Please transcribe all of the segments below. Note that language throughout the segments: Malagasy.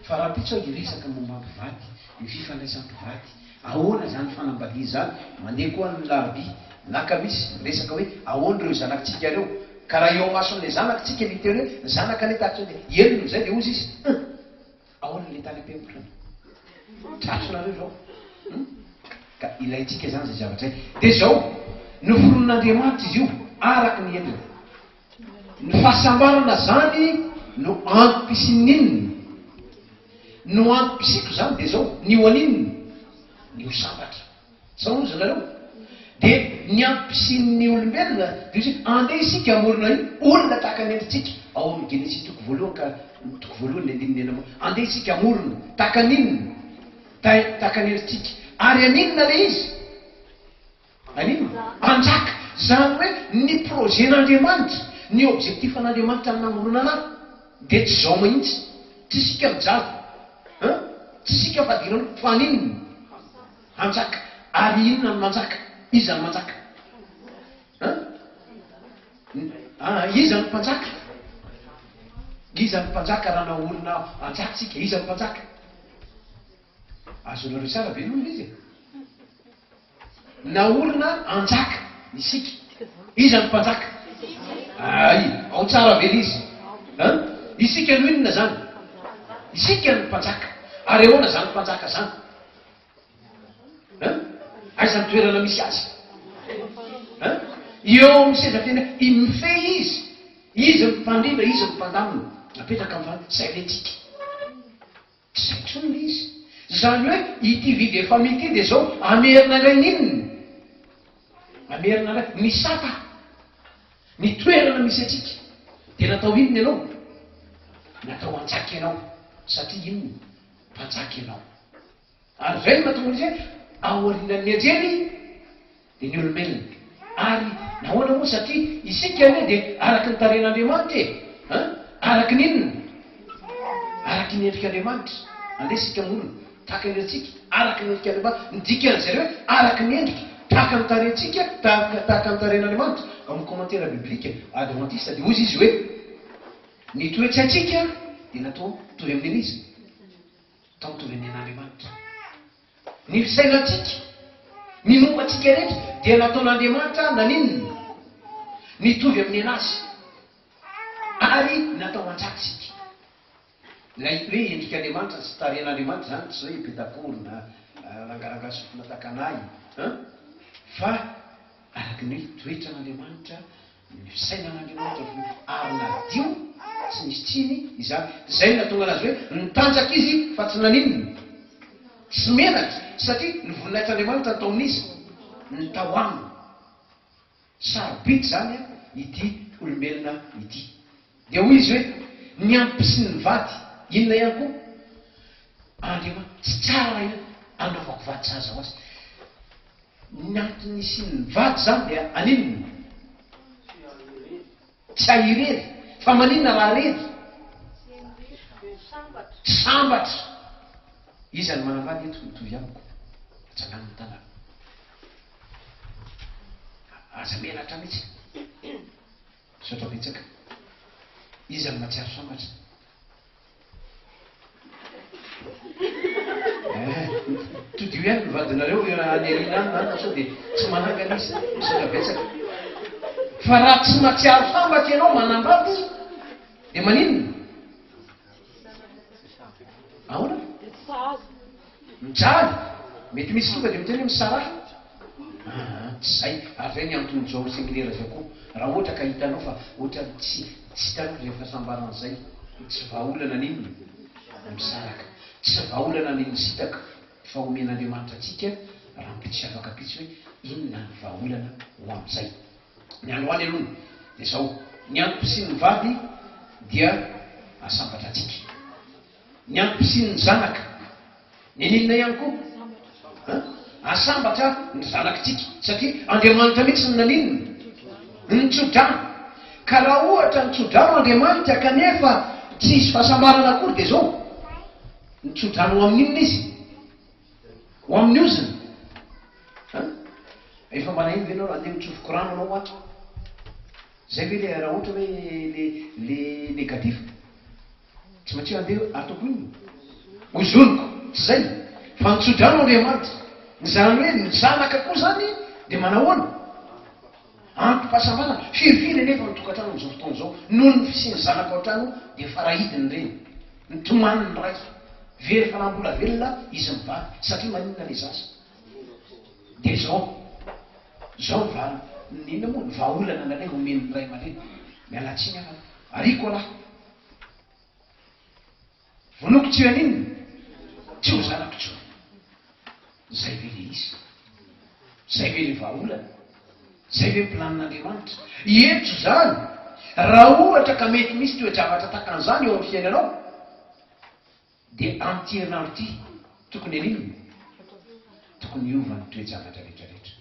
Fa rahampitso aho hiresaka momba mpivady, ny fifandraisan'ny mpivady. Ahoana izany fanambadia izany? Mandeha koa ny larobia na kamisy miresaka hoe ahoana ireo zanakitsika ireo. Ka raha eo amason'ilay zanaka tsika miteny hoe ny zanaka anie tahaka izao dia henony izay dia hozy izy hum! Ahoana ilay tany am-piangonana? Tratranareo izao. Hum? Ka ilaintsika izany izay zavatra izay. Dia izao, noforonin'Andriamanitra izy io araka ny endriny. Ny fahasambarana zany no antom-pisian'ny inona? No antom-pisiako zany dia zao, ny ho an'inona? Ny ho sambatra. Sao hozy nareo? Dia ny antom-pisian'ny olombelona dia hozy hoe andeha isika hamorona olona tahaka ny endritsika, ao amin'ny Genesisy toko voalohany ka toko voalohany ny andininy enina amby, andeha isika hamorona tahaka ny inona? Tahaka ny endritsika. Ary haninona ilay izy? An'inona? Mpanjaka. Izany hoe ny projet-n'Andriamanitra, ny objectif-n'Andriamanitra amin'ny namoronana ahy dia tsy izao mihitsy. Tsy isika mijaly. Hein? Tsy isika fadinana fa an'inona? Hanjaka. Ary inona no manjaka? Iza no manjaka? Hein? Ah, iza no mpanjaka? Iza no mpanjaka raha naorina hanjaka isika? Iza no mpanjaka? Azonareo tsara ve aloha ilay izy e? Naorina hanjaka isika. Iza no mpanjaka? Ay, ao tsara ve ilay izy? An? Isika no inona zany? Isika no mpanjaka. Ary ahoana zany mpanjaka zany? An? Aiza ny toerana misy azy? An? Eo amin'ny seza fiandrianana, mifehy izy. Izy no mpandrindra, izy no mpandamina. Apetraka amin'ny fa zay ve tsika? Tsy izay intsony ilay izy. Izany hoe ity vie de famille ity dia izao, hamerina indray ny inona? Hamerina indray ny sata, ny toerana misy antsika. Dia natao inona ianao? Natao hanjaka ianao. Satria inona? Mpanjaka ianao. Ary izay no mahatonga an'izy hoe aorianan'ny anjely dia ny olombelona. Ary nahoana moa? Satria isika anie dia araka ny tarehin'Andriamanitra e! An? Araka ny inona? Araka ny endrik'Andriamanitra. Andeha isika hamorona tahaka ny endritsika, araka ny endrik'Andriamanitra. Ny dikan'izay hoe araka ny endrika, tahaka ny tarehintsika, tahaka tahaka ny tarehin'Andriamanitra. Ao amin'ny commentaire biblique adventiste dia hoy izy hoe, Ny toe-tsaintsika dia natao mitovy amin'ny an'iza? Atao mitovy amin'ny an'Andriamanitra. Ny fisainantsika, ny momba antsika rehetra dia nataon'Andriamanitra naninona? Nitovy amin'ny an'Azy. Ary natao hanjaka isika. Ilay hoe endrik'Andriamanitra sy tarehin'Andriamanitra izany tsy hoe peta-koro na rangaranga sofina takanahy an! Fa araka ny hoe toetran'Andriamanitra Ny fisainan'Andriamanitra voa ary nadio tsy nisy tsiny izany. Izay no nahatonga anazy hoe nitanjaka izy fa tsy naninona. Tsy menatra satria ny voninahitr'Andriamanitra ny tao amin'iza? Ny tao aminy. Sarobidy izany ity olombelona ity. Dia hoy izy hoe ny antom-pisian'ny vady inona ihany koa? Andriamanitra, tsy tsara raha anaovako vady sahaza ho azy. Ny antony nisian'ny vady izany dia aninona? Tsy ahy irery. Fa maninona raha rery? Tsy sambatra. Iza no manambady eto mitovy amiko? Atsangano ny tanana. Aza menatra mihitsy. Misaotra betsaka. Iza no mahatsiaro sambatra? Eh, todio ihany ny vadinareo any aoriana any na sao dia tsy manangana izy. Misaotra betsaka. Fa raha tsy mahatsiaro sambatra ianao manambady dia maninona? Ahoana? Mijaly. Mety misy tonga dia miteny hoe misaraha. Aa, tsy zay. Ary zay ny anton'izao seminaire zao koa. Raha ohatra ka hitanao fa ohatran'ny tsy tsy hitanao izay fahasambarana izay, tsy vahaolana ny inona? Ny misaraka. Tsy vahaolana ny misintaka fa omen'Andriamanitra antsika rahampitso sy afak'ampitso hoe inona ny vahaolana ho amin'izay. Ny androany aloha dia izao, ny antom-pisian'ny vady dia ahasambatra antsika. Ny antom-pisian'ny zanaka. Neninona ihany koa? An? Ahasambatra ny zanakitsika. Satria Andriamanitra mihitsy no naninona? Nitso-drano. Ka raha ohatra nitso-drano Andriamanitra kanefa tsy hisy fahasambarana akory dia izao, nitso-drano ho amin'inona Izy? Ho amin'ny ozona. An? Efa mba naheno ve ianao raha andeha mitsofoko rano ianao ho'a? Zay ve le raha ohatra hoe le le négatif? Tsy maintsy hoe andeha ataoko inona? Hozoniko. Tsy izay? Fa nitso-drano Andriamanitra. Izany hoe ny zanaka koa izany dia manahoana? Antom-pahasambarana. Firifiry anefa ny tokantrano amin'izao fotoana izao, noho ny fisian'ny zanaka ao an-trano dia farahidiny ireny. Mitomany ny ray. Very fanahy mbola velona izy mivady. Satria maninona ilay zaza? Dia izao. Izao ny valiny. Ny inona moa? Ny vahaolana indraindray omen'ny ray aman-dreny. Miala tsiny aho fa ariako ialahy. Vonoiko tsy ho aninona, tsy ho zanako intsony. Zay ve le izy? Zay ve le vahaolana? Zay ve ny planin'Andriamanitra? Eto izany, raha ohatra ka mety misy toe-javatra tahaka an'izany eo amin'ny fiainanao, dia amin'ity herinandro ity, tokony haninona? Tokony hiova ny toe-javatra rehetrarehetra.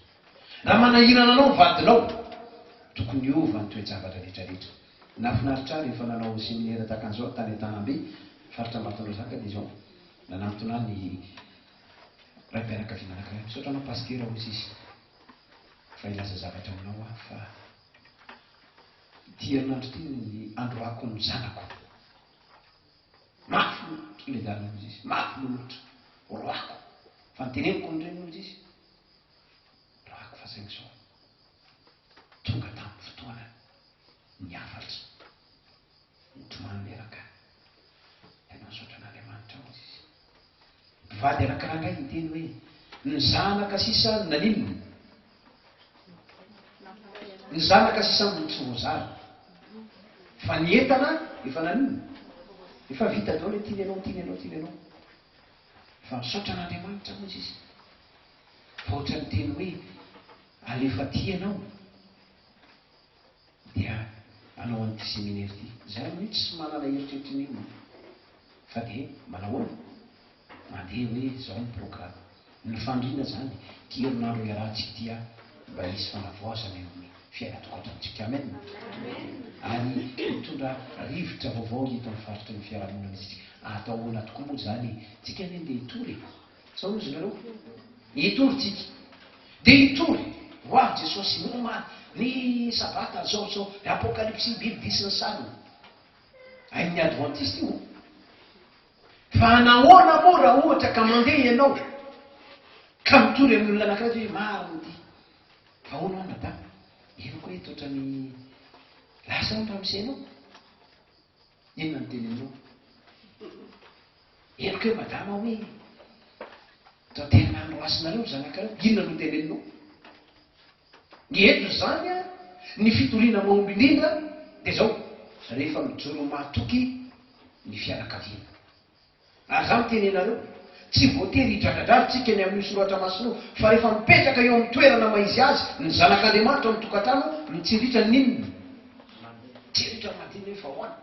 Raha manahirana anao ny vadinao, tokony hiova ny toe-javatra rehetrarehetra. Nahafinaritra ahy rehefa nanao seminera tahaka an'izao tany Antanambe, faritra Ambatondrazaka dia izao, nanantona ahy ny raim-pianakaviana anankiray, misaotra anao Pasitera hozy izy fa hilaza zavatra aminao aho fa ity herinandro ity ny androako ny zanako. Mafy loatra ilay dalana hozy izy, mafy loatra, roako. Fa noteneniko ny reniny hozy izy, roako fa saingy izao tonga tamin'ny fotoanany. ny hafatra. Nitomany miaraka. Tena misaotra an'Andriamanitra hozy izy. Mpivady anankiray indray niteny hoe, ny zanaka sisa no naninona? Ny zanaka sisa no tsy voazara. Fa ny entana efa naninona? Efa vita daholo hoe tiany ianao, tiany ianao, tiany ianao. Fa misaotra an'Andriamanitra hozy izy. Fa ohatran'ny teny hoe alefa aty ianao. dia hanao an'ity seminaire ity. Izahay amin'io tsy manana eritreritra n'inona fa dia manahoana? Mandeha hoe izao ny programme. Ny faniriana izany, ity herinandro iarahantsika ity aho mba hisy fanavaozana eo amin'ny fiainan-tokantranontsika. Amen. Ary hitondra rivotra vaovao eto amin'ny faritry ny fiarahamonina mihitsy isika. Atao ahoana tokoa moa izany e? Tsika anie ndeha hitory e! Sao hozy nareo? Hitory tsika. Dia hitory. Ho avy Jesosy, omaly, ny sabata, zao zao, ny apokalypsy, bibidia sy ny sariny. Hain'ny adventiste io. Fa nahoana moa raha ohatra ka mandeha ianao ka mitory amin'ny olona anankiray hoe marina ity. Fa ahoana hono madama? Henoko hoe toa ohatran'ny lasa hono ramose-nao. Inona no teneninao? Henoko hoe madama hoe toa tena nandroasinareo ny zanakareo. Inona no teneninao? Ny eto izany an, ny fitoriana mahomby indrindra dia izao, rehefa mijoro mahatoky ny fianakaviana. Ary izaho miteny anareo, tsy voatery hidradradrara tsika ny amin'io soratra masina io, fa rehefa mipetraka eo amin'ny toerana maha izy azy ny zanak'Andriamanitra ao amin'ny tokantrano, mitsiritra ny inona? Mitsiritra ny manodidina hoe fa ahoana?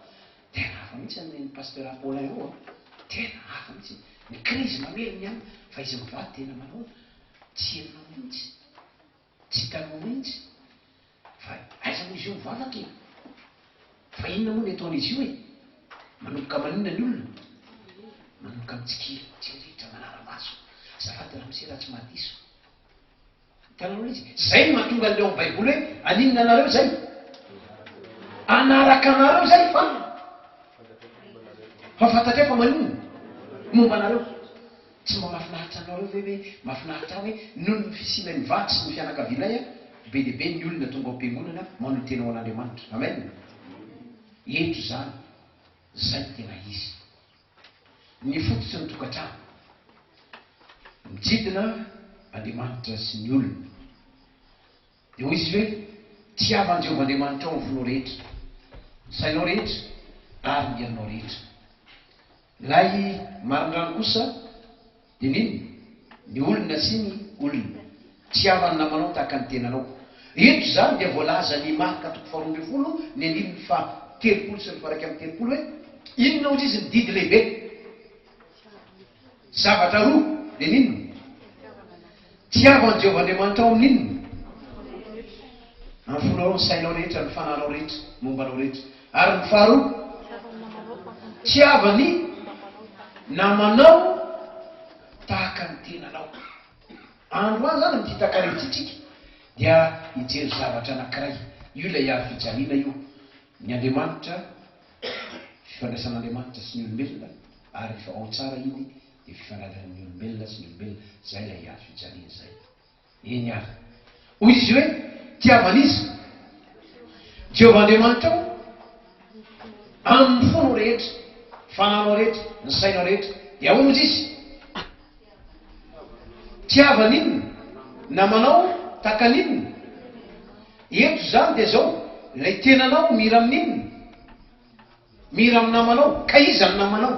Tena hafa mihitsy ny nen'i Pasteur Paulin io an! Tena hafa mihitsy. Ny crise mamely ny alina, fa izy mivady tena manao tsy henonao mihitsy, tsy hitanao mihitsy. Fa aiza moa izy io mivavaka e? Fa inona moa ny ataon'izy io e? Manomboka maninona ny olona? Manomboka mitsikilo, mitsiriritra, manara-maso. Azafady ramose raha tsy mahadiso. Hitanareo ilay izy? Izay no mahatonga an'ilay ao amin'ny Baiboly hoe haninona anareo izay? Hanaraka anareo izay fa fa fantatreo fa maninona? Momba anareo. Tsy mba mahafinaritra anareo ve hoe mahafinaritra ahy hoe noho ny fisianay mivady sy ny fianakavianay be dia be ny olona tonga ao am-piangonana manolo-tena ho an'Andriamanitra. Amen. Eto izany, izay no tena izy. Ny fototry ny tokantrano. Mijidina Andriamanitra sy ny olona. Dia hoy izy hoe, Tiava an'i Jehovah Andriamanitrao amin'ny fonao rehetra, ny sainao rehetra, ary ny herinao rehetra. Ilay marindrano kosa dia n'inona? Ny olona sy ny olona. Tiava ny namanao tahaka ny tenanao. Eto izany dia voalazan'i Marka toko faharoa ambin'ny folo ny andininy faha telopolo sy ny faha-31 hoe, Inona hozy izy ny didy lehibe? Zavatra roa, dia n'inona? Tiavo an'i Jehovah Andriamanitrao amin'inona? Amin'ny fonao, ny sainao rehetra, ny fanahinao rehetra, ny momba anao rehetra. Ary ny faharoa, tiava ny namanao tahaka ny tenanao. Androany izany amin'ity takariva ity tsika dia hijery zavatra anankiray. Io ilay hazo fijaliana io. Ny Andriamanitra, fifandraisan'Andriamanitra sy ny olombelona. Ary rehefa ao tsara iny dia fifandraisan'ny olombelona sy ny olombelona, zay ilay hazo fijaliana izay. Eny ary. Hoy izy hoe, Tiava an'iza? Jehovah Andriamanitrao, amin'ny fonao rehetra, fananao rehetra, ny sainao rehetra. Dia ahoana hozy izy? Tiava an'inona? Namanao tahaka an'inona? Eto izany dia izao, ilay tenanao mira amin'inona? Mira amin'ny namanao. Ka iza ny namanao?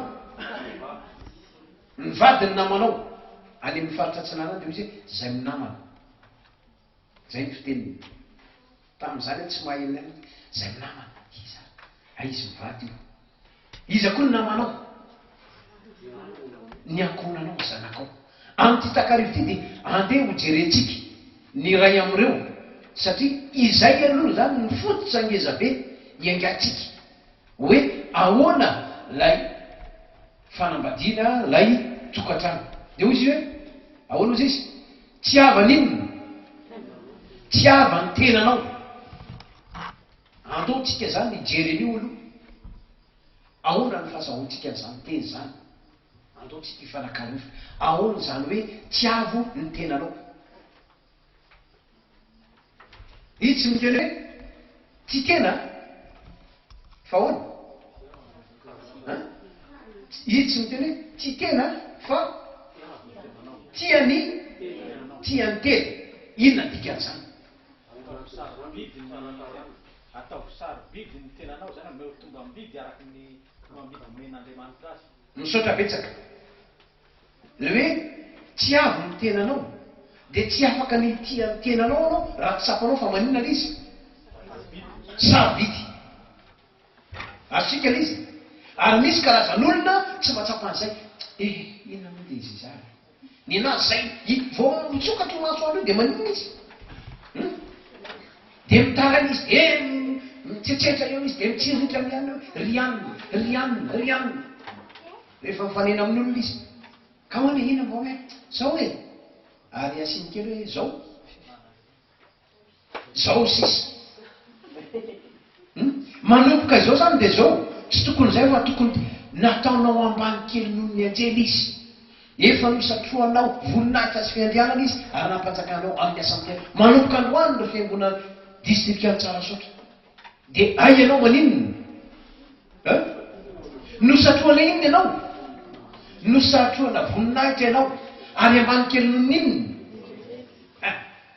Ny vadin'ny namanao. Any amin'ny faritra atsinanana dia hoy izy hoe, izay minamana. Izay ny fiteniny. Tamin'izany aho tsy mahay an'ilay hoe, izay minamana. Iza? Hay izy mivady io. Iza koa ny namanao? Ny ankohonanao, ny zanakao. Amin'ity takariva ity dia andeha ho jerentsika ny iray amin'ireo satria izay aloha izany ny fototra ngeza be hiaingantsika hoe ahoana ilay fanambadiana, ilay tokantrano. Dia hoy izy hoe, ahoana hozy izy? Tiava ny inona? Tiava ny tenanao. Andao tsika izany hijery an'io aloha. Ahoana ny fahazahoantsika an'izany teny izany? Andao tsika hifanakalo hevitra. Ahoana izany hoe tiavo ny tenanao? Izy tsy miteny hoe tia tena fa ahoana? An? Izy tsy miteny hoe tia tena fa tia ny tia ny tena. Inona ny dikan'izany? Ataovy sarobidy ny ataovy sarobidy ny tenanao izany, omeo tombam-bidy araka ny tombam-bidy omen'Andriamanitra azy. Misaotra betsaka. Le hoe tiavo ny tenanao dia tsy afaka ny hitia ny tenanao anao raha tsy tsapanao fa maninona le izy? Sarobidy. Azontsika le izy? Ary misy karazan'olona tsy mahatsapa an'izay. Eh, inona moa le izy izany? Nenazy zay i vao mitsokatra io masoandro io dia maninona izy? Hum? Dia mitaraina izy, dia mitsetsetra eo izy, dia mitsiriritra amin'ny alina hoe ry anona, ry anona, ry anona. Rehefa mifanena amin'ny olona izy. Ka ahoana e, inona mba hoe zao e? Ary asiany kely hoe zao. Zao sisa. Hum? Manomboka izao zany dia zao, tsy tokony izay fa tokony nataonao ambany kely noho ny anjely izy. Efa nosatrohanao voninahitra sy fiandrianana izy ary nampanjakanao amin'ny asamblea. Manomboka androany ry fiangonana distrikan'i Tsarasaotra. Dia hay ianao maninona? Hein? Nosatrohana inona ianao? Nosatrohana voninahitra ianao ary ambany kely noho ny inona? Hein?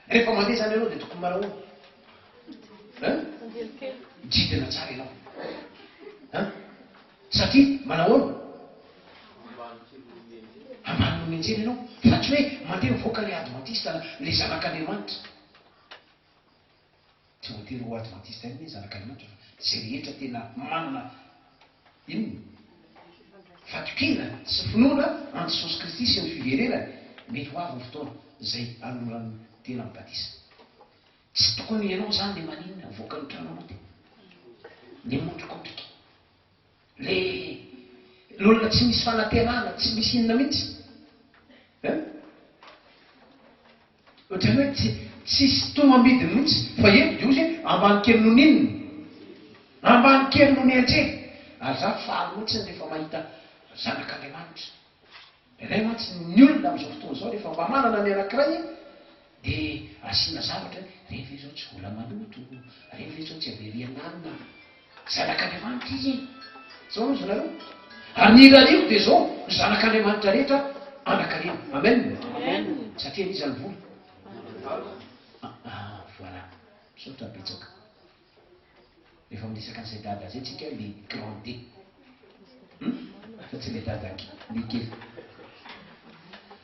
Rehefa mandeha izany ianao dia tokony manao ahoana? Hein? Mijidina tsara ianao. Hein? Satria manao ahoana? Ambany noho ny anjely ianao. Fa tsy hoe mandeha mivoaka ilay advantista na ilay zanak'Andriamanitra. Tsy voatery ho advantista ihany ny zanak'Andriamanitra fa izay rehetra tena manana inona? Fatokiana sy finoana an'i Jesosy Kristy sy ny fiverenany, mety ho avy ny fotoana izay hanoloran'ny tena ny batisa. Tsy tokony ianao izany le maninona mivoaka ny tranonao dia le miondrikondrika, le le olona tsy misy fanantenana, tsy misy inona mihitsy. Hein? Ohatran'ny hoe tsy tsisy tombam-bidiny mihitsy fa eto dia ozy hoe ambany kely noho ny inona? Ambany kely noho ny anjely. Ary za faly mihitsy rehefa mahita zanak'Andriamanitra. Indraindray mantsy ny olona amin'izao fotoana izao rehefa mba manana ny anankiray dia asiana zavatra hoe reny ve izao tsy vola maloto, reny ve izao tsy avy ery an'alina. Zanak'Andriamanitra izy e! Zao hozy nareo. Ary ny irariako dia zao, ny zanak'Andriamanitra rehetra anankarena. Amen. Satria an'iza ny vola? Ah, voilà. Misaotra betsaka. Rehefa miresaka an'izay dada zay tsika le grand D. Hmm? Fa tsy le dada le kely.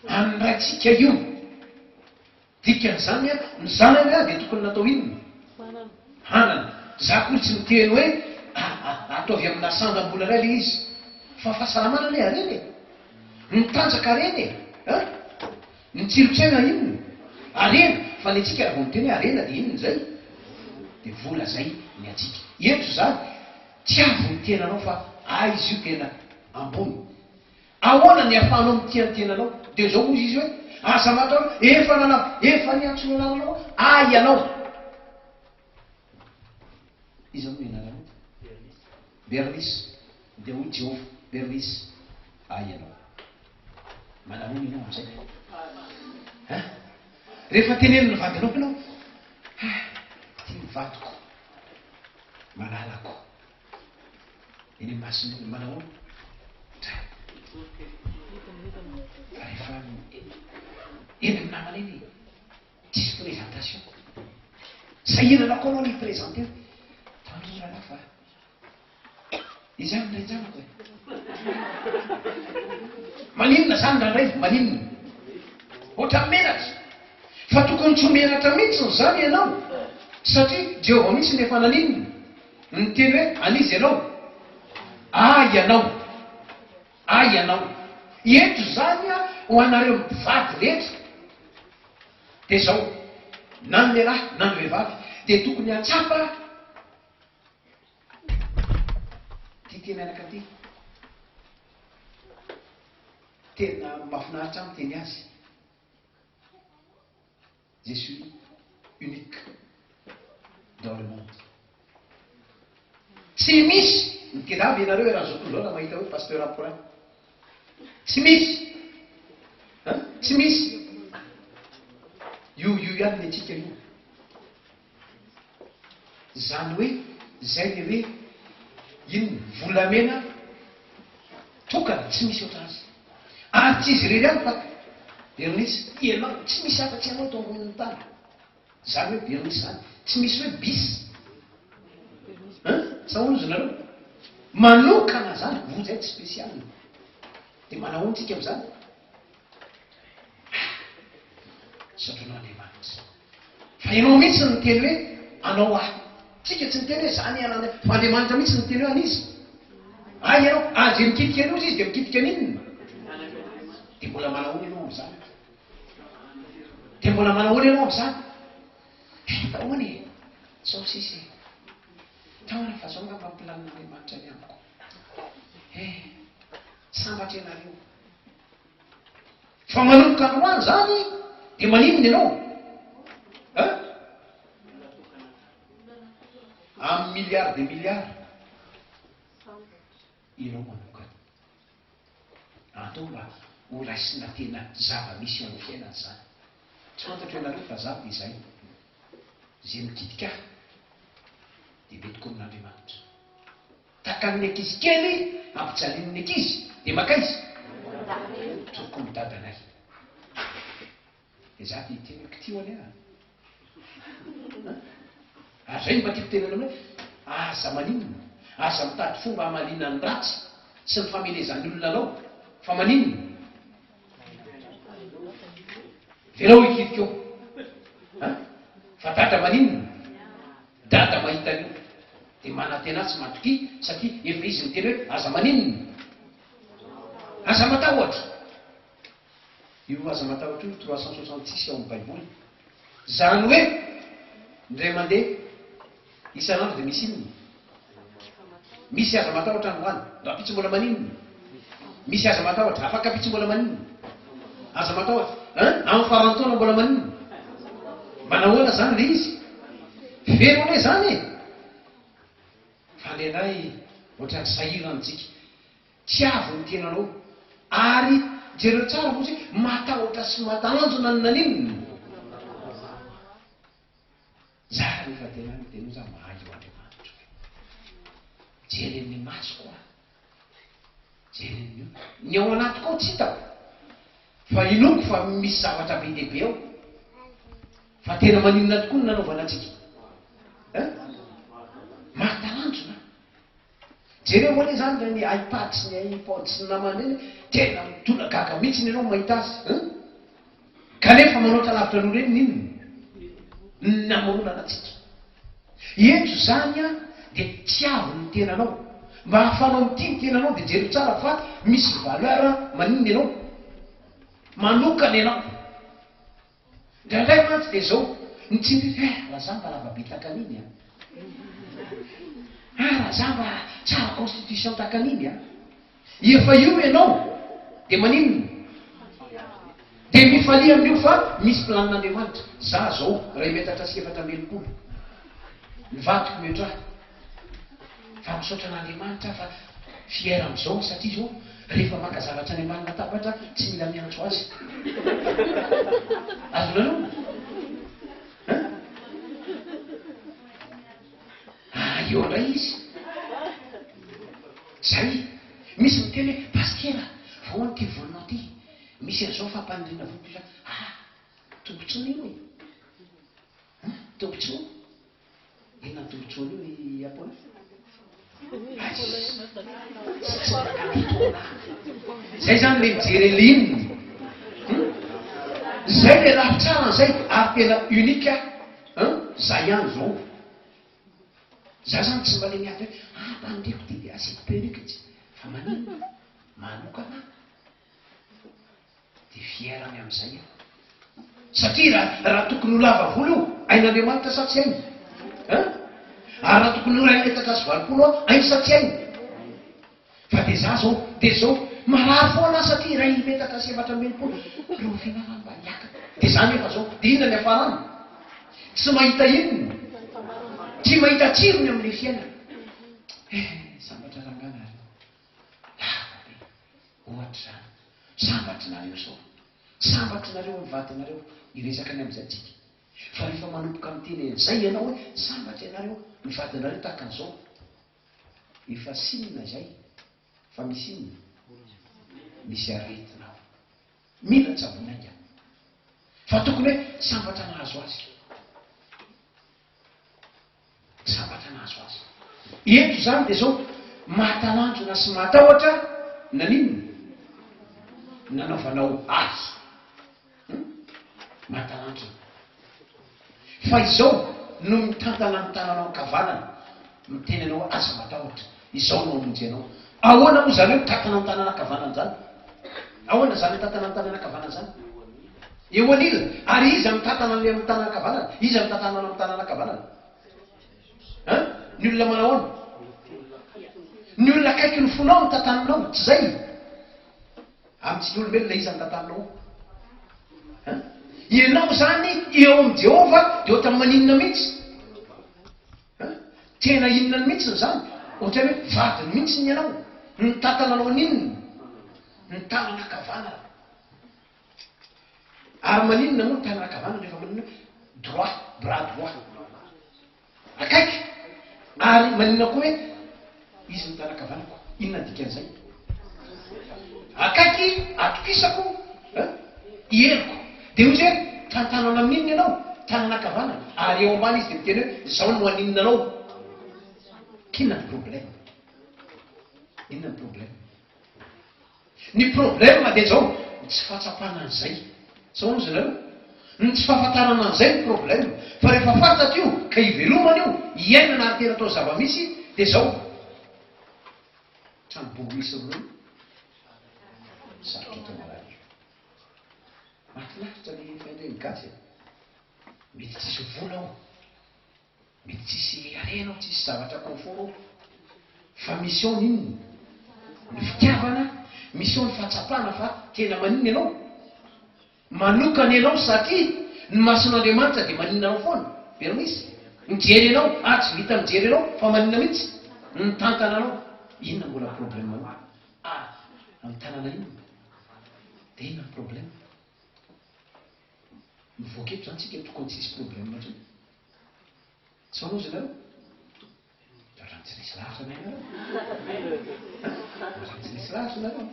An'ny raintsika io. Dikan'izany an, ny zanany an dia tokony natao inona? Hanana. Za akory tsy miteny hoe ataovy amina sandam-bola indray ilay izy. Fa fahasalamana anie harena e. Ny tanjaka harena e. An? Ny tsiron-tsaina inona? Harena. Fa ny antsika raha vao miteny hoe harena dia inona izay? Dia vola izay ny antsika. Eto izany, tiavo ny tenanao fa aiza io tena ambony. Ahoana ny ahafahanao mitia ny tenanao? Dia izao hozy izy hoe, Aza matahotra, efa nanao, efa niantso ny anaranao aho ianao. Iza moa ny anaranao? Bernice. Bernice. Dia hoy Jehovah, Bernice. Ahy ianao. Manahoana ianao amin'izay? Hein? Rehefa tenenin'ny vadinao ianao, ah, ity ny vadiko, malalako. Eny imason'ny olona, manahoana? Dray. Fa rehefa eny amin'ny namana eny, tsisy présentation. Sahirana koa anao ny hi-présenter. Tandroy rahalahy fa Izany indray zanako e. Maninona zany indraindray? Maninona? Ohatran'ny menatra. Fa tokony tsy ho menatra mihitsy izany ianao, satria Jehovah mihitsy no efa naninona? Niteny hoe, An'iza ianao? Ahy ianao. Ahy ianao. Eto izany ho anareo mpivady rehetra, dia izao, na ny lehilahy na ny vehivavy dia tokony hahatsapa Ty teny anaka ty tena mafinaritra ahy miteny azy je suis unique dans le monde tsy misy mitedavy ianareo eran'izao tontolo izao raha mahita hoe pasteur Apolin tsy misy an tsy misy io io ihany ny antsika io Izany hoe izay le hoe inona? Volamena tokana, tsy misy ohatr'azy. Ary tsy izy irery ihany fa Bernice, ianao, tsy misy afa-tsy ianao eto ambonin'ny tany. Izany hoe Bernice izany, tsy misy hoe bis. Hein? Sa hono izy nareo? Manokana izany, vous êtes spécial. Dia manahoana tsika amin'izany? Ah! Misaotra anao Andriamanitra. Fa ianao mihitsy no niteny hoe anao aho. Tsika tsy niteny hoe za ny ananay, fa Andriamanitra mihitsy no niteny hoe an'iza? Ahy ianao. Ary izay mikitika an'io izy dia mikitika an'inona? Dia mbola manahoana ianao amin'izany? Dia mbola manahoana ianao amin'izany? Eh, fa ahoana e? Zao sisa e. Taona fa zao angamba ny planin'Andriamanitra ny amiko. Eh, sambatra ianareo. Fa manomboka androany zany dia maninona ianao? Hein? Amin'ny milliards de milliards ianao manokana. Atao mba ho raisina tena zava-misy eo amin'ny fiainana izany. Tsy fantatro ianareo fa za dia izay. Izay mikitika ahy dia mety koa amin'Andriamanitra. Takan'ny ankizy kely ampijalian'ny ankizy dia makaiza? Tokony dadanay. Dia za dia hiteny hoe kitiho anie a. Ary zay no mba tiako tenenina aminao hoe aza maninona, aza mitady fomba hamaliana ny ratsy sy ny famelezan'ny olona anao fa maninona? Velao hikitika eo. Fa dada maninona? Dada mahita an'io dia manantena tsy matokia satria efa izy niteny hoe aza maninona? Aza matahotra. Io aza matahotra io 366 ao amin'ny baiboly. Zany hoe indray mandeha isan'andro dia misy inona? Misy aza matahotra androany. Rahampitso mbola maninona? Misy aza matahotra. Afakampitso mbola maninona? Aza matahotra. Hein? Amin'ny faran'ny taona mbola maninona? Manahoana zany le izy? Feno anie zany e! Fa indraindray ohatran'ny sahirana tsika. Tiavo ny tenanao. Ary jereo tsara moa hoe matahotra sy matalanjona ny naninona? Za rehefa tena any dia za mahay io Andriamanitra io. Jeren'ny masoko aho. Jeren'ny io. Ny ao anatiko ao tsy hitako. Fa inoako fa misy zavatra be dia be ao. Fa tena maninona tokoa ny nanaovana antsika? Hein? Mahatalanjona. Jereo anie zany ireny iPad sy ny iPod sy ny namany ireny, tena mitolagaga mihitsy ianao mahita azy hein? Kanefa manoatra lavitra noho ireny ny inona? Ny namoronana antsika. Eto izany an, dia tiavo ny tenanao. Mba ahafahanao mitia ny tenanao dia jereo tsara fa misy valeur maninona ianao? Manokana ianao. Indraindray mantsy dia izao, ny tsindry eh raha za mba lava be tahaka an'iny an! Ah raha za mba tsara constitution tahaka an'iny an! Efa io ianao dia maninona? Dia mifalia amin'io fa misy planin'Andriamanitra. Za zao iray metatra sy 64, ny vadiko mihoatra ahy. Fa misaotra an'Andriamanitra aho fa. Fier amin'izao satria izao rehefa maka zavatra any ambany latabatra tsy mila miantso azy. Azonareo? Hein? Ah, eo indray izy. Zay. Misy miteny hoe, Pasitera, vao ity volonao ity. Misy an'izao fampaniriana volo toy izany. Ah, tombontsoa io e. Hein? Tombontsoa. Inona ny tombontsoan'io i Apollo? Zay zany le mijery an'le inona. Hmm? Zay le lafy tsara zay ary tena unique hein? Zay ihany zao. Za zany tsy mba le miady hoe ah mpandiriko ty de asiako perruque tsy fa maninona? Manokana. Dia fier ny amin'izay aho. Satria raha raha tokony ho lava volo io, hain'Andriamanitra sa tsy hainy? Hein? Ary raha tokony ho iray metatra sy 80 aho, hainy sa tsy hainy? Fa dia za zao, dia zao, marary foana aho satria iray metatra sy 64, rahoviana aho mba hiakatra? Dia za nefa zao, dia inona ny hiafarany? Tsy mahita inona? Tsy mahita tsirony amin'ilay fiainana. Eh, sambatra rangahy nareo. Lava be. Ohatr'izany. Sambatry nareo zao. Sambatry nareo amin'ny vadinareo. Hiresaka ny amin'izay tsika. Fa rehefa manomboka miteny an'izay ianao hoe sambatra ianareo, ny vadinareo tahaka an'izao. Efa signe izay fa misy inona? Misy aretina ao. Mila tsaboina haingana. Fa tokony hoe sambatra nahazo azy. Sambatra nahazo azy. Eto izany dia izao, mahatalanjona sy mahatahotra naninona? Nanaovanao ahy. Hum? Mahatalanjona. Fa izao no mitantana ny tananao ankavanana, miteny anao hoe aza matahotra, izao no hamonjy anao. Ahoana moa izany hoe mitantana ny tanana ankavanana izany? Ahoana izany mitantana ny tanana ankavanana izany? Eo anila. Ary iza mitantana an'ilay amin'ny tanana ankavanana? Iza mitantana anao amin'ny tanana ankavanana? An? Ny olona manao ahoana? Ny olona akaiky ny fonao no tantaninao, tsy izay? Amintsika olombelona iza no tantaninao? An? Ianao izany eo amin'i Jehovah dia ohatran'ny maninona mihitsy? An? Tena inona mihitsy izany? Ohatran'ny hoe vadiny mihitsy ny ianao. Mitantana anao an'inona? Ny tanana ankavanana. Ary maninona moa ny tanana ankavanana rehefa maninona hoe droit, bras droit. Akaiky. Ary maninona koa hoe izy ny tanana ankavanako. Inona ny dikan'izay? Akaiky, atokisako, eh, heriko. Dia hoy izy hoe tantanana amin'inona ianao? Tanana ankavanana. Ary eo ambany izy dia miteny hoe izao no haninona anao. K'inona ny problème? Inona ny problème? Ny problème dia zao, ny tsy fahatsapana an'izay. Sao hozy nareo? Ny tsy fahafantarana an'izay no problème. Fa rehefa fantatra io, ka ivelomana io, iainana ary tena atao zava-misy, dia zao. Trano bongo misy ronono, sarotra atao marary. Mahafinaritra ny fahendren'ny gasy e. Mety tsisy vola ao. Mety tsisy harena ao, tsisy zavatra confort ao, fa misy ao ny inona? Ny fitiavana, misy ao ny fahatsapana fa tena maninona ianao? Manokana ianao satria ny mason'Andriamanitra dia maninona anao foana, Bernice? Mijery anao, ary tsy vita mijery anao fa maninona mihitsy? Mitantana anao. Inona mbola problème anao? Ah, amin'ny tanana inona? Dia inona ny problème? Mivoaka eto zany tsika tokony tsisy problème intsony. Tsy manozy ianareo? Ohatrany tsy resy lahatra anay nareo. Ohatrany tsy resy lahatra nareo.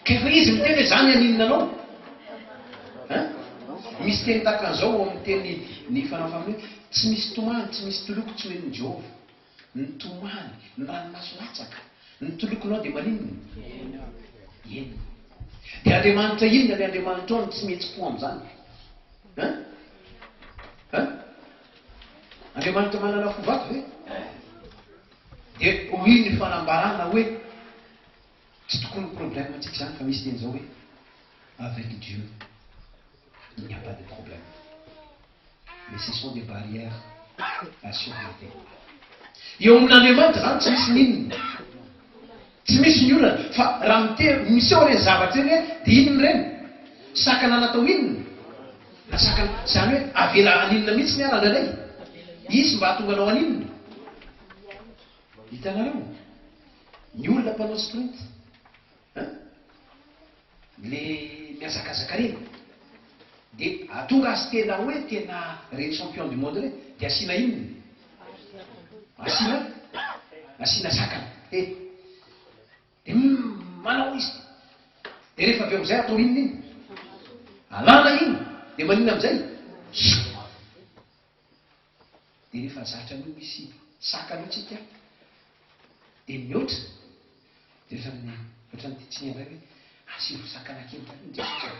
Ka efa izy miteny hoe zany haninona anao. Hein? Misy teny tahaka an'izao ao amin'ny teny ny fanao hoe tsy misy tomany, tsy misy toloko tsy omen'i Jehovah. Ny tomany, ny ranomaso latsaka, ny tolokonao dia maninona? Inona? Dia Andriamanitra inona ilay Andriamanitrao no tsy mihetsi-po amin'izany? Hein? Hein? Andriamanitra manana fo vato ve? Dia hoy ny fanambarana hoe tsy tokony ho problème antsika izany fa misy teny izao hoe avec Dieu il n'y a pas de problème. Mais ce sont des barrières à surmonter. Eo amin'Andriamanitra izany tsy misy n'inona. Tsy misy ny olana. Fa raha mite miseho ireny zavatra ireny dia inona ireny? Sakana natao inona? Na sakana, izany hoe avela haninona mihitsy ny ara indraindray? Hisy mba hahatonga anao haninona? Hitanareo? Ny olona mpanao sprint an, le mihazakazaka reny, de ahatonga azy tena hoe tena reny champion du monde reny de asiana inona? Asiana asiana sakana e! De manao izy, de rehefa avy eo amizay atao inona iny? Alana iny, de maninona amizay? Dia rehefa zatra an'io misy sakana io tsika dia mihoatra dia ohatran'ny ohatran'ny tiantsika indray hoe asivo sakana kely indray ny rivotra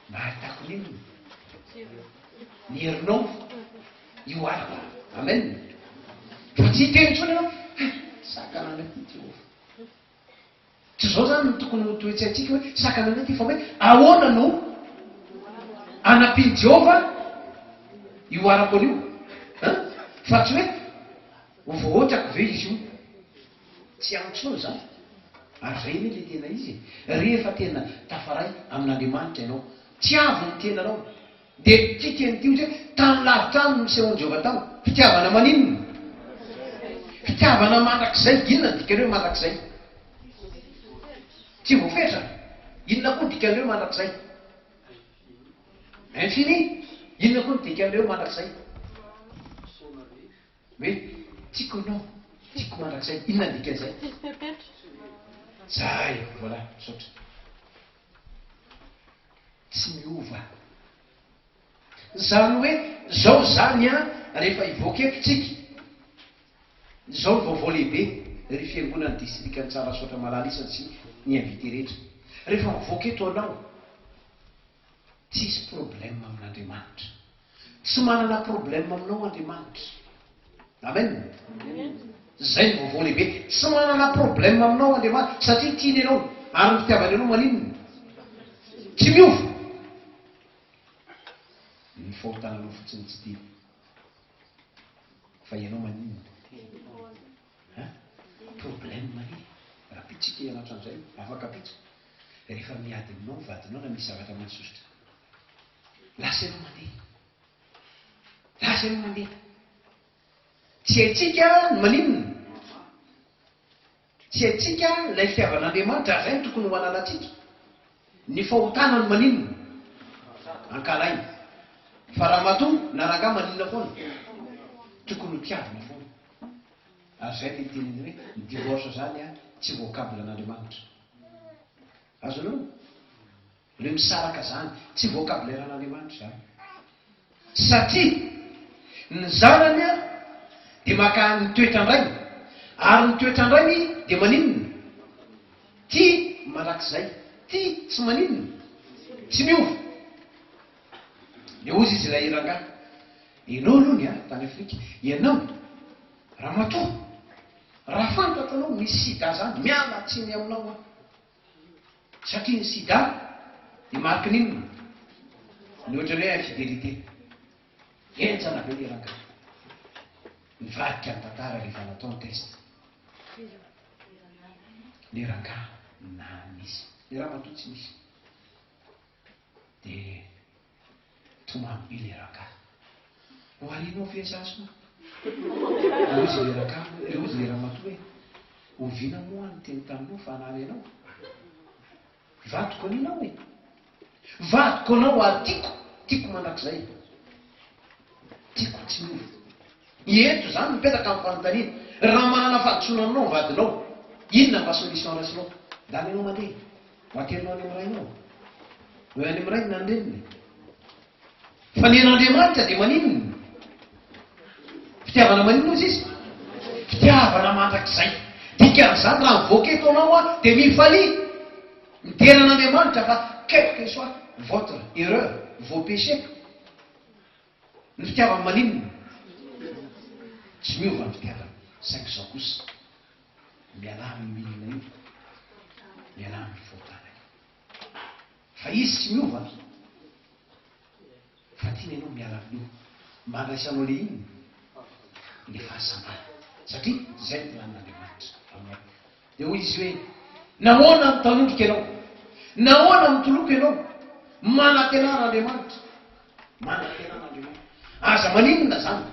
mba hahitako ny inona? Ny herinao hihoarana. Amen. Fa tsy hiteny intsony ianao, eh, sakana anay ity Jehovah. Tsy izao izany no tokony ho toe-tsaintsika hoe sakana anay ity fa hoe ahoana no anampian'i Jehovah io arako an'io? An? Fa tsy hoe ho voahotrako ve izy io? Tsy any intsony izany. Ary izay anie ilay tena izy e. Rehefa tena tafaray amin'Andriamanitra ianao, tiavo ny tenanao. Dia ity teny ity hoy hoe, tany lavitra any no nisehoan'i Jehovah tao. Fitiavana maninona? Fitiavana mandrakizay. Inona ny dikan'ny hoe mandrakizay? Tsy voafetra. Inona koa ny dikan'ny hoe mandrakizay? Infini. Inona koa ny dikan'ny hoe mandrakizay? Hoe tiako ianao, tiako mandrakizay. Inona ny dikan'izay? Tsisy fepetra. Zay, voilà, misaotra. Tsy miova. Zany hoe zao zany an, rehefa hivoaka eto tsika, zao ny vaovao lehibe ry fiangonan'ny distrikan'i Tsarasaotra malala isany sy ny invité rehetra, rehefa mivoaka eto anao, tsisy problème amin'Andriamanitra. Tsy manana problème aminao Andriamanitra. Amen. Zay ny vaovao lehibe. Tsy manana problème aminao Andriamanitra satria tiany ianao ary ny fitiavany anao maninona? Tsy miova. Ny fahotana anao fotsiny tsy tiany. Fa ianao maninona? Hein? Problème anie. Rahampitso tsika hianatra an'izay, afaka ampitso. Rehefa miady aminao ny vadinao na misy zavatra mahasosotra. Lasa ianao mandeha. Lasa ianao mandeha. Tsy haintsika ny maninona? Tsy haintsika ilay fitiavan'Andriamanitra, ary izay no tokony ho ananantsika. Ny fahotana no maninona? Ankahalaina. Fa ramatoa na rangahy maninona foana? Tokony ho tiavina foana. Ary izay ilay teniny hoe ny divorce izany tsy vocable an'Andriamanitra. Azonao? Ilay misaraka izany, tsy vocabulaire an'Andriamanitra izany. Satria ny zanany dia maka ny toetran-drainy, ary ny toetran-drainy dia maninona? Tia mandrakizay, tia tsy maninona? Tsy miova. Dia hozy izy ilay rangahy, ianao aloha ny tany Afrika, ianao ramatoa, raha fantatro anao misy sida izany, miala tsiny aminao aho. Satria ny sida dia mariky ny inona? Ny ohatran'ny hoe infidélité. Henjana be le rangahy. Nivadika ny tantara rehefa natao ny test. Le rangahy na nisy. Le ramatoa tsy nisy. Dia tomany be le rangahy. Ho arinao ve za soa? Dia hoy izy le rangahy hoe, dia hoy izy le ramatoa hoe, oviana moa aho niteny taminao fa hanary anao? Vadiko anie ianao e! Vadiko anao ary tiako, tiako mandrakizay. Tiako tsy miova. Eto izany mipetraka ny fanontaniana, raha manana fahadisoana aminao ny vadinao, inona mba solution raisinao? Ndana ianao mandeha. Ho aterinao any amin'ny rainao. Hoe any amin'ny rainy na ny reniny. Fa ny an'Andriamanitra dia maninona? Fitiavana maninona hozy izy? Fitiavana mandrakizay. Dikan'izany raha mivoaka eto anao aho dia mifalia. Midera an'Andriamanitra fa quel que soit votre erreur, vos péchés, ny fitiavany maninona? Tsy miova ny fitiavany. Saingy izao kosa, Mialà amin'io milina io, mialà amin'io fahotana io. Fa izy tsy miova an! Fa tiany ianao miala amin'io. Mba handraisanao le inona? Le fahasambarana. Satria izay ny planin'Andriamanitra aminao. Dia hoy izy hoe, Nahoana mitanondrika ianao? Nahoana mitoloko ianao? Manantenà an'Andriamanitra. Manantena an'Andriamanitra. Aza maninona zany.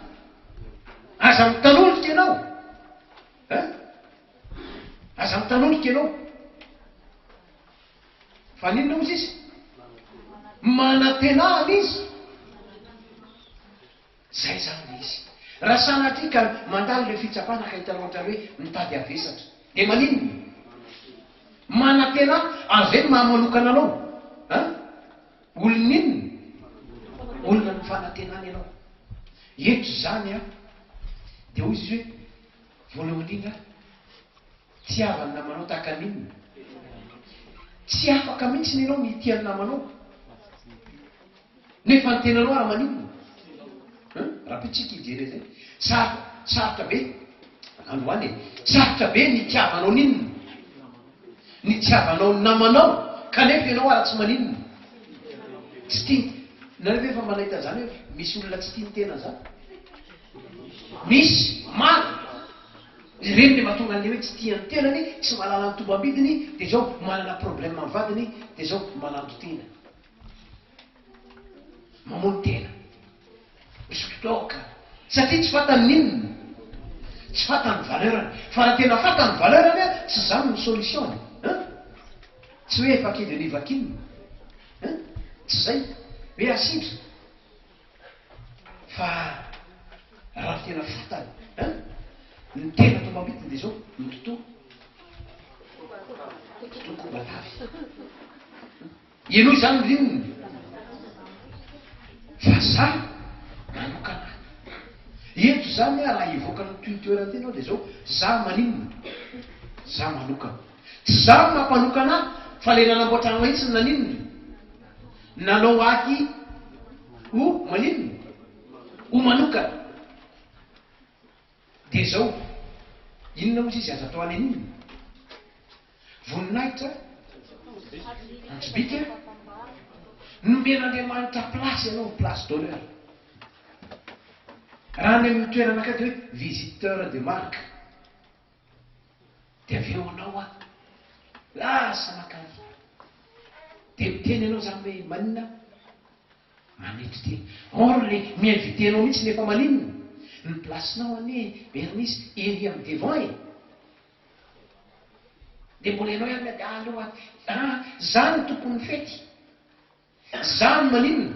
Aza mitanondrika ianao. Hein? Aza mitanondrika ianao. Fa n'inona hozy izy? Manantena an'iza? Zay zany le izy. Raha sanatria ka mandalo le fitsapana ka hitanao ohatran'ny hoe mitady havesatra. Dia maninona? Manantena ary zay no maha manokana anao. An? Olona inona? Olona ny fanantenana ianao. Eto izany an, dia hoy izy hoe, voalohany indrindra, tiava ny namanao tahaka ny inona? Tsy afaka mihitsy ny ianao ny hitia ny namanao. Nefa ny tenanao ary maninona? Hein? Rahampitso tsika hijery an'izay. Sarotra, sarotra be. Androany e. Sarotra be ny hitiavanao ny inona? Ny hitiavanao ny namanao, kanefa ianao ary tsy maninona? Tsy tia. Nareo ve efa mba nahita an'izany hoe misy olona tsy tia ny tenany izany? Misy, maro. Ireny le mahatonga an'le hoe tsy tia ny tenany, tsy mahalala ny tombam-bidiny, dia izao manana problème amin'ny vadiny, dia izao mananto tena. Mamono tena. Misotro toaka. Satria tsy fantany ny inona. Tsy fantany ny valeur-ny. Fa raha tena fantany ny valeur-ny an, tsy izany no solution-ny. Hein? Tsy hoe paquet de Nivaquine. Hein? Tsy izay. Hoe asidra. Fa raha tena fantany, hein? Ny tena tombambidiny dia izao, mitotoa. Mitotoa kobatavy. Henoy izany ry inona fa za manokana ahy. Eto izany aho raha hivoaka ny toy toerana ity ianao dia izao, za maninona? Za manokana. Tsy za no mampanokana ahy fa ilay nanamboatra ahy mihitsy no naninona? Nanao ahy ho maninona? Ho manokana. Dia izao, inona hozy izy aza atao any an'inona? Voninahitra, antsibika, nomen'Andriamanitra place ianao, place d'honneur. Raha any amin'ny toerana akaiky dia hoe visiteur de marque. Dia avy eo anao a, lasa makany. Dia miteny ianao izany hoe maninona? Manetry tena. Or le mi-inviter anao mihitsy nefa maninona? Ny place-nao anie Bernice ery amin'ny devant e! Dia mbola ianao ihany dia aleo aty. Ah, za no tompon'ny fety. Za no maninona?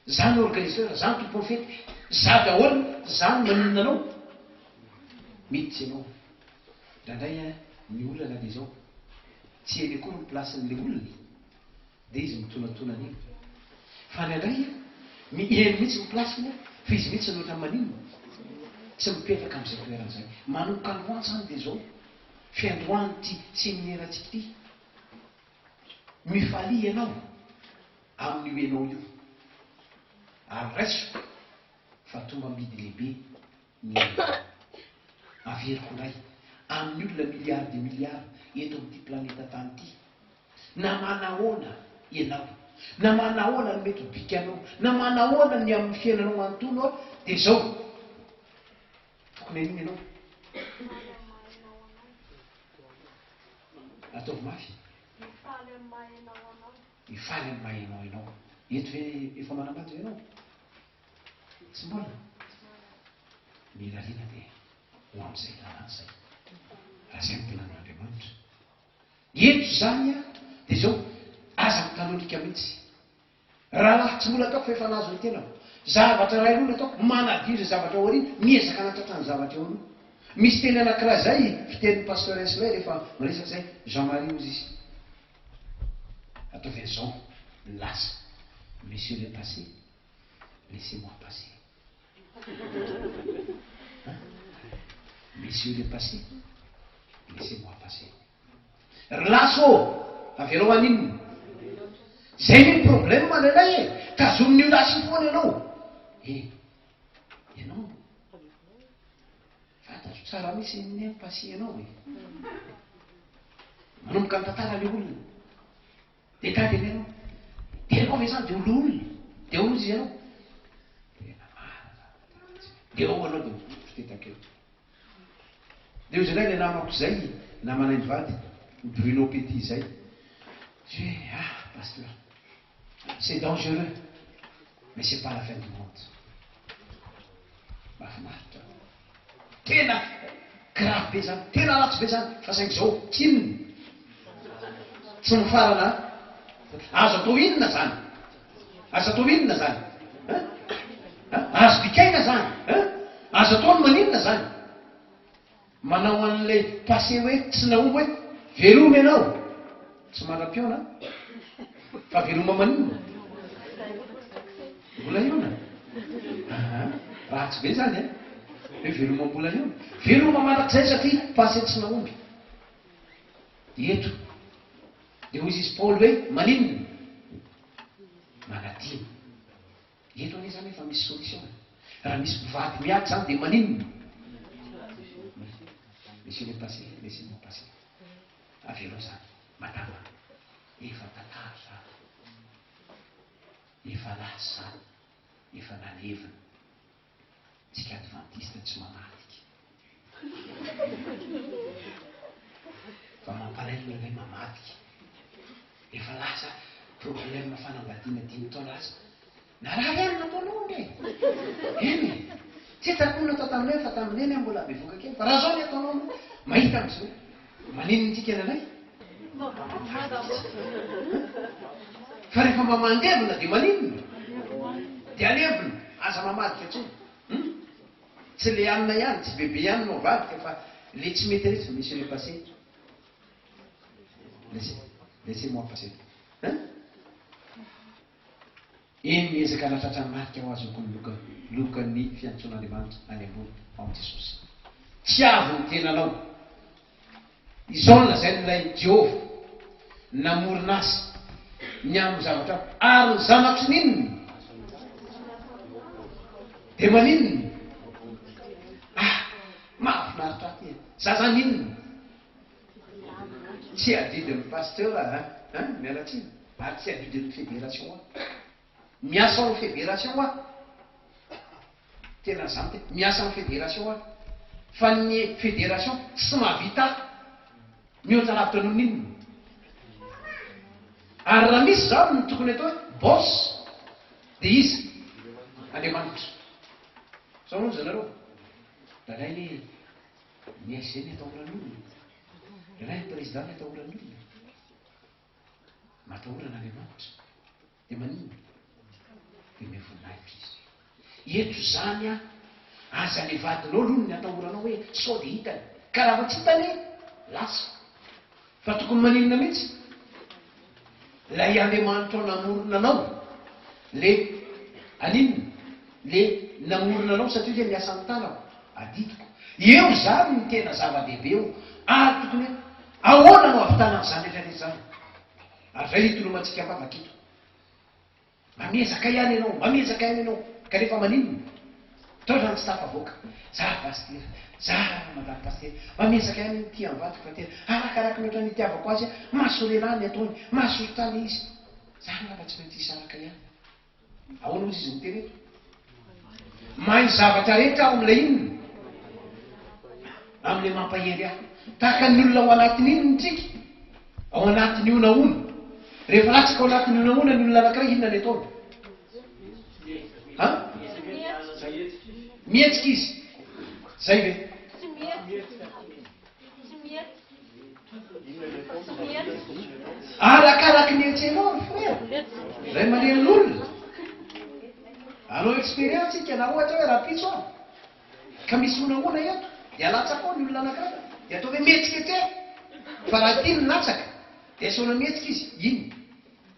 Za no organiseur, za no tompon'ny fety. Za daholo, za no maninona anao. Miditra ianao. Indraindray an, ny olana dia izao, tsy eny akory ny place-n'ilay olona. Dia izy mitonatona an'iny. Fa indraindray an, mi-eny mihitsy ny place-ny an, fa izy mihitsy no ohatran'ny maninona? Tsy mipetraka amin'izay toerana izay. Manomboka androany izany dia izao, fiandohan'ity seminera-ntsika ity, mifalia ianao amin'io ianao io. Ary raiso fa tombam-bidy lehibe ny ainao. Averiko indray, amin'ny olona milliards de milliards eto amin'ity planeta tany ity, Na manahoana ianao, na manahoana ny mety ho bikanao, na manahoana ny amin'ny fiainanao manontolo a, dia izao, tokony haninona ianao? Ataovy mafy. Mifaly amin'ny maha ianao anao. Mifaly amin'ny maha ianao ianao. Eto ve efa manambady ve ianao? Tsy mbola? Mirariana dia ho amin'izay lalana izay. Raha izay no planin'Andriamanitra. Eto izany an, dia izao, aza mitanondrika mihitsy. Rahalahy, tsy mbola ataoko fa efa nahazo ny tenako. Zavatra iray aloha no ataoko, manadio izay zavatra ao aoriana, miezaka hanatratra ny zavatra eo aloha. Misy teny anankiray izay, fitenin'ny Pasteur Hensley rehefa miresaka izay, Jean Marie hozy izy. Ataovy an'izao ny lasa. Monsieur le passé, laissez-moi passer. Hein? Messieurs le passé, laissez-moi passer. Ry lasa ô, avelao haninona? Zay ny problème indraindray e, tazomin'io lasa io foana ianao. E, ianao, fantatro tsara mihitsy ny ny passé anao e. Manomboka ny tantara le olona. Dia tady anie ianao. Dia ianao ve izany dia ho loholona? Dia hoy izy ianao. Tena marina izany fa tena tsy. Dia ao anao dia mifotetaka eo. Dia hoy izy indray ilay namako izay, namanay mivady, Bruno Petit izay. Izy hoe, ah pasteur, c'est dangereux, mais c'est pas la fin du monde. Mahafinaritra. Tena. Grave be zany, tena ratsy be zany, fa saingy zao, tsy inona? Tsy mifarana an! Azo atao inona zany? Azo atao inona zany? An? An? Azo dikaina zany? An? Azo atao ny maninona zany? Manao an'ilay passé hoe tsy nahomby hoe veloma ianao, tsy mandra-pihaona an! Fa veloma maninona? Mbola hihaona? Aa, ratsy be zany an! Hoe veloma mbola hihaona. Veloma mandrakizay satria passé tsy nahomby. Eto dia hoy izy Paoly hoe maninona? Manadino. Eto anie zany efa misy solution e. Raha misy mpivady miady zany dia maninona? Laissez le passer, laissez moi passer. Avelao zany, madama. Efa tantara zany. Efa lasa zany. Efa nalevina. Tsika adventiste tsy mamadika. Fa mampalahelo ny hoe mamadika. Efa lasa problème fanambadiana dimy taona lasa. Narary ihany nataonao ange e. Eny e. Tsy hitako hono natao taminay fa tamin'ny neny aho mbola bevoka kely. Fa raha zao ny ataonao aloha, mahita amin'izao. Maninona tsika ny anay? Fa rehefa mba mandevona dia maninona? Dia alevina, aza mamadika intsony. Hum? Tsy le anona ihany, tsy bebe ihany no avadika fa le tsy mety rehetra, monsieur le passé. Laissez, laissez moi passer. Hein? Eny, miezaka hanatratra ny marika ho azoko ny loka, lokan'ny fiantsoan'Andriamanitra any ambony ao amin'i Jesosy. Tiavo ny tenanao. Izao no lazain'ilay Jehovah namorona azy ny amin'ny zavatra ary ny zanatry ny inona? Dia maninona? Ah, mahafinaritra ahy ity e. Za zany inona? Tsy adidin'ny pasteur a, hein, miala tsiny, ary tsy adidin'ny fédération aho. Miasa ao amin'ny fédération aho. Tena zany te, miasa amin'ny fédération aho. Fa ny fédération tsy mahavita ahy mihoatra lavitra noho ny inona. Ary raha misy zany ny tokony atao hoe boss dia iza? Andriamanitra. Zao aloha zareo. Dalainy Ny SG ny atahoran'ny olona. Ilay ny président ny atahoran'ny olona. Matahorana Andriamanitra. Dia maninona? Dia omeo voninahitra izy. Eto izany an, aza le vadinao aloha ny atahoranao hoe sao dia hitany. Ka raha vao tsy hitany, lasa. Fa tokony maninona mihitsy? Ilay Andriamanitrao namorona anao, le aninona? Le namorona anao satria ve miasa ny tanako, adidiko. Eo izany no tena zava-dehibe eo ary tokony hoe ahoana no ahavitana an'izany rehetra rehetra izany? Ary izay itolomantsika am-bavaka eto. Mba miezaka ihany ianao, mba miezaka ihany ianao, kanefa maninona? Taotra ny tsy tafavoaka. Za pasitera, za madame pasitera, mba miezaka ihany ity ambadiko fa tena arakaraky ny ohatran'ny itiavako azy aho, mahasorena ahy ny ataony, mahasorotana izy. Za angamba tsy maintsy hisaraka ihany. Ahoana hozy izy miteny eto? Mahay ny zavatra rehetra aho amin'ilay inona? Amin'ilay mampahery ahy. Tahaka ny olona ao anatin'ny inona tsika? Ao anatin'ny honahona. Rehefa latsaka ao anatin'ny honahona ny olona anankiray, inona ny ataony? Ha? Mihetsika izy. Zay ve? Tsy mihetsika. Tsy mihetsika. Tsy mihetsika. Arakaraky ny hetsenao ry frera. Ray aman-drenin'olona. Hanao expérience tsika na ohatra hoe rahampitso aho. Ka misy honahona eto dia alatsaka ao ny olona anankiray dia atao hoe mihetsiketseha fa raha ity no latsaka dia asaina mihetsika izy inona?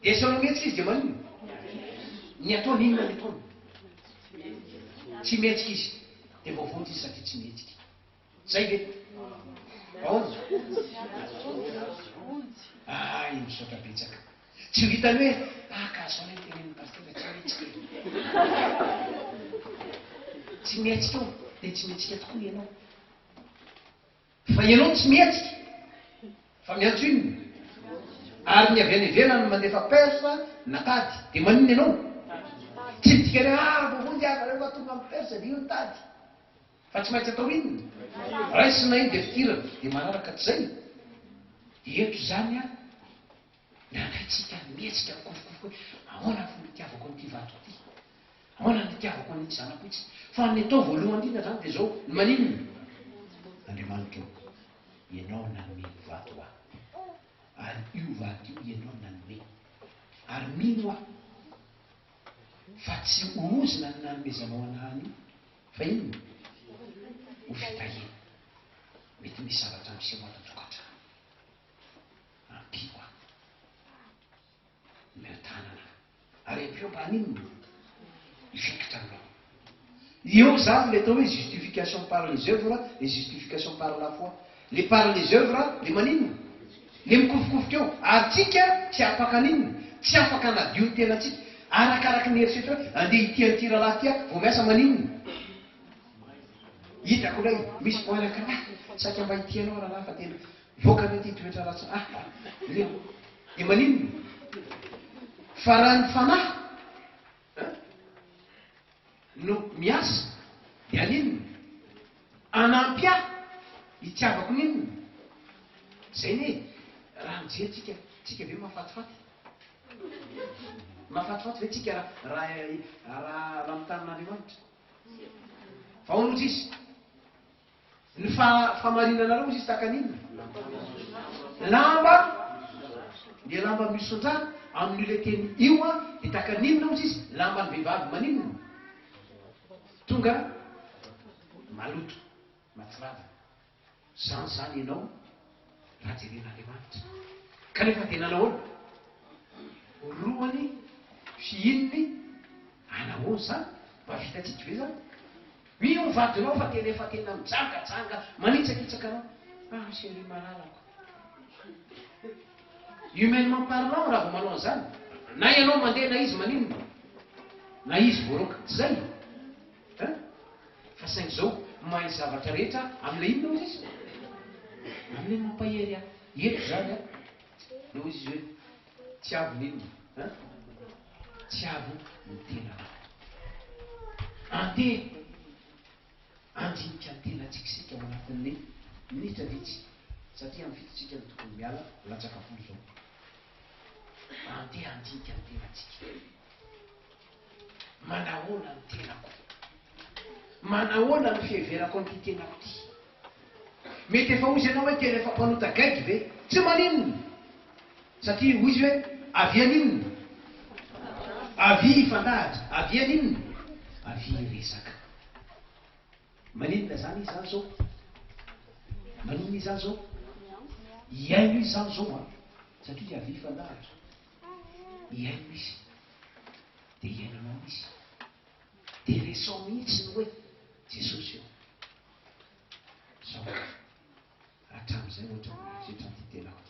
Dia asaina mihetsika izy dia maninona? Ny ataony inona ny ataony? Tsy mihetsika izy dia voavonjy izy satria tsy mihetsika. Zay ve? Ahoana? Ay, misaotra betsaka. Tsy vitan'ny hoe ah ka zao le tenenin'ny pasitera tsy mihetsika e. Tsy mihetsika eo dia tsy mihetsika tokoa ianao. Fa ianao tsy mihetsika fa miantso inona? Ary ny avy any ivelany no mandefa perse na tady dia maninona ianao? Tsy midika hoe ah voavonjy aho fa rehefa tonga amin'ny perse dia io ny tady. Fa tsy maintsy atao inona? Raisina iny dia fitirana dia manaraka tsy zay? Eto izany an! Ny anay tsika mihetsika mikofokofoka hoe ahoana ny fomba itiavako an'ity vadiko ity? Ahoana ny itiavako an'itsy zanako itsy? Fa ny atao voalohany indrindra izany dia izao, ny maninona? Andriamanitra ô, Ianao nanome ny vady ho ahy. Ary io vady io Ianao nanome. Ary mino aho fa tsy ho ozona ny nanomezanao anah an'io, fa inona? Ho fitahiana. Mety misy zavatra miseho ato an-tokantrano. Ampio aho. Omeo tanana aho. Ary ampio mba haninona? Hifikitra aminao. Eo izany ilay atao hoe justification par les œuvres et justification par la foi. Le par les œuvres le maninona? Le mikofokofoka eo. Ary tsika tsy afaka haninona? Tsy afaka hanadio ny tenantsika. Arakaraky ny eritreritra hoe andeha hitia an'ity rahalahy ity aho vao miasa maninona? Hitako ilay misy point anankiray saika mba hitia anao rahalahy fa tena voaka ve ity toetra ratsy ah ah dia maninona? Fa raha ny fanahy An? No miasa dia haninona? Hanampy ahy hitiavako ny inona? Zay anie raha mijery tsika, tsika ve mahafatifaty? Mahafatifaty ve tsika raha raha raha raha mitanin'Andriamanitra? Fa ahoana ozy izy? Ny fahamarinanareo hozy izy tahaka ny inona? Lamba, ny lamba misondra amin'io le teny io an, dia tahaka ny inona hozy izy? Lamban'ny vehivavy maninona? Tonga maloto, matsiravina. Zany zany ianao raha jeren'Andriamanitra. Kanefa dia nanahoana? Orohany, fihininy, anahoana izany? Mba vitantsika ve izany? Io ny vadinao fa tena efa tena mijangajanga manitsakitsaka anao. Ah chérie malalako. Humainement parlant raha vao manao an'izany, na ianao mandeha na izy maninona? Na izy voaroaka. Tsy izay? Hein? Fa saingy izao, mahay zavatra rehetra amin'ilay inona hozy izy? Amin'ilay mampahery ahy. Eto izany an, dia hozy izy hoe, tiavo ny inona? Hein? Tiavo ny tenanao. Andeha handinika ny tenantsika isika ao anatin'ny minitra vitsy, satria amin'ny fitotsika no tokony miala, latsaka folo izao. Andeha handinika ny tenantsika. Manahoana ny tenako? Manahoana ny fiheverako an'ity tenako ity? Mety efa hozy ianao hoe tena efa mpanota gaigy ve? Tsy maninona! Satria hoy izy hoe avia haninona? Avia hifandahatra, avia haninona? Avia hiresaka. Maninona izany izy izany izao? Maninona izy izany izao? Hihaino izy izany izao an! Satria avia hifandahatra. Hihaino izy. Dia hihaino anao izy. Dia resaho mihitsy ny hoe Jesosy ô! Zao. Hatramin'izay ohatra ny mieritreritra an'ity tenako.